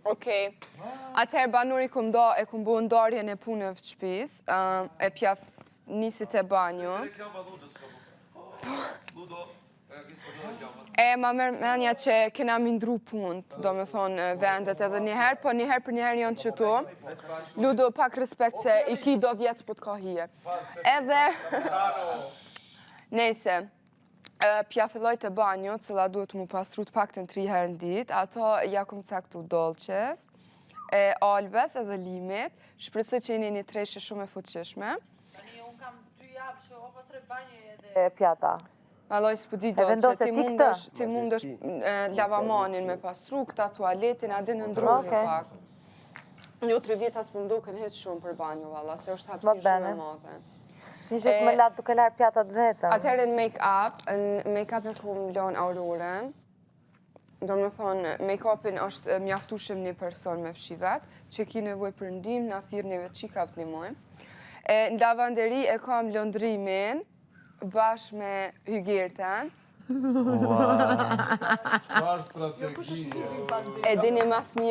Okej. Atëherë banori kum do e kum bu ndarjen e punëve të shtëpisë, ëm, e pja nisit e banjo. E ma merr menja që kena mi ndru punët, do me thonë vendet edhe njëherë, po njëherë për njëherë janë qëtu. Ludo pak respekt se i ki do vjetë po të ka hije. Edhe, nejse, e, pja filloj të banjo, cila duhet mu pastru të paktën 3 herë në ditë, ato ja kum caktu Dolqes, e Albes edhe Limit, shpresoj që jeni një treshe shumë e fuqishme. Tani unë kam dy javë që o pastroj banjë edhe pjata. Vallaj s'po di do, që vendose ti ti këtë? mundesh, ti mundesh e, lavamanin me pastru, këta tualetin, a din ndrohi Okej. pak. Jo, tri vjeta s'po më duken hiç shumë për banjo, valla, se është hapësirë shumë e bene. madhe. Një që s'më la duke larë pjatat vetëm. Atëherë në make-up, në make-up e kum lon Aurorën. Do më thonë, make-upin është mjaftueshëm një person me fshi vet, që ki nevojë për ndihmë, na thirr neve çika të ndihmojmë. E, në lavanderi e kam londrimin bashkë me Hygerten. Çfarë strategjie? E dini mas mirë.